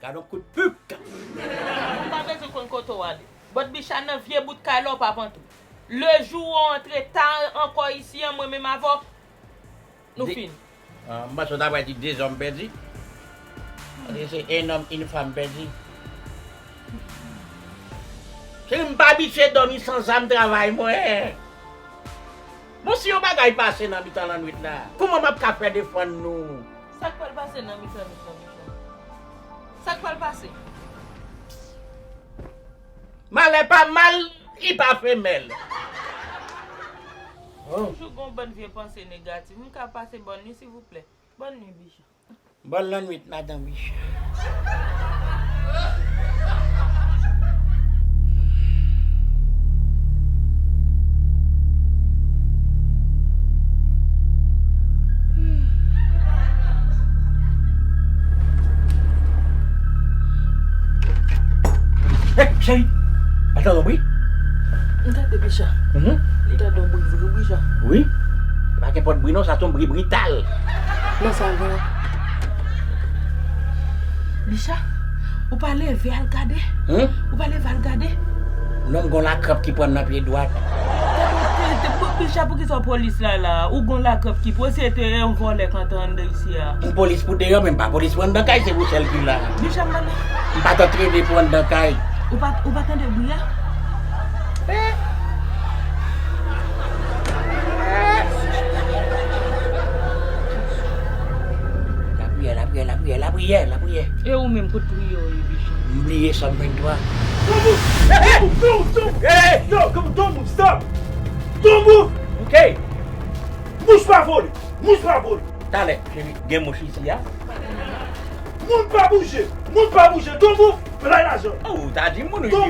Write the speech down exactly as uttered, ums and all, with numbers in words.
Gad yon kout pik. Ou pa bezwen konn kote w ale. Bòt Bicha nan vye bout kay la w p ap antre. Lejou w antre ta ankò isi an, mwen menm avè w, nou fini. Ah, m panse w ta pral di dezòm pèdi. Paske se un homme, une femme pèdi. Cheri, m pa abitye dòmi san zam travay mwen. Bon, si yon bagay pase nan mitan lannwit la, kòman m ap ka fè defann nou? Sa k pral pase nan mitan nwit lan, Bicha? Sa k pral pase? Malè pa mal, li pa femèl. Oh. Toujou gon bann vye panse negatif. M ka pase bòn nwi, silvouplè? Bòn nwi, Bicha. Bòn lannwit, madanm Bicha. Hey, cheri! Atann, wi. M tande Bicha. Mhm. Li tande yon bri vre, Bicha. Wi. Pa gen pòt bri non, sa se yon bri brital. Nan sa gen. Bicha, ou pa leve al gade? Hmm? Ou pa leve al gade? Non, m gon lakranp ki pran nan pye dwat. Te, te, te, Bicha, poukisa w polis la la? Ou gon lakranp ki pran, se te yon vòlè k antre anndan isi a. M polis pou deyò, men m pa polis pou anndan kay, se pou sèl ki la. Bicha, m pa nan. M pa t antrene pou anndan kay. Ou pa, ou pa tande bri a? Lapriyè, lapriyè, lapriyè, lapriyè, lapriyè. E ou menm, kot priyè w ye, Bicha? M bliye Sòm venntwa. Donbou! Donbou! Donbou! Hey! Yo, Donbou, Donbou, stop! Donbou! Ok. Mouch pa vole! Mouch pa vole! Talè, cheri, gen mouch isi a? Moun pa bouje! Moun pa bouje! Donbou! Bay lajan! Oh, ou ta di moun, wi. Donbou!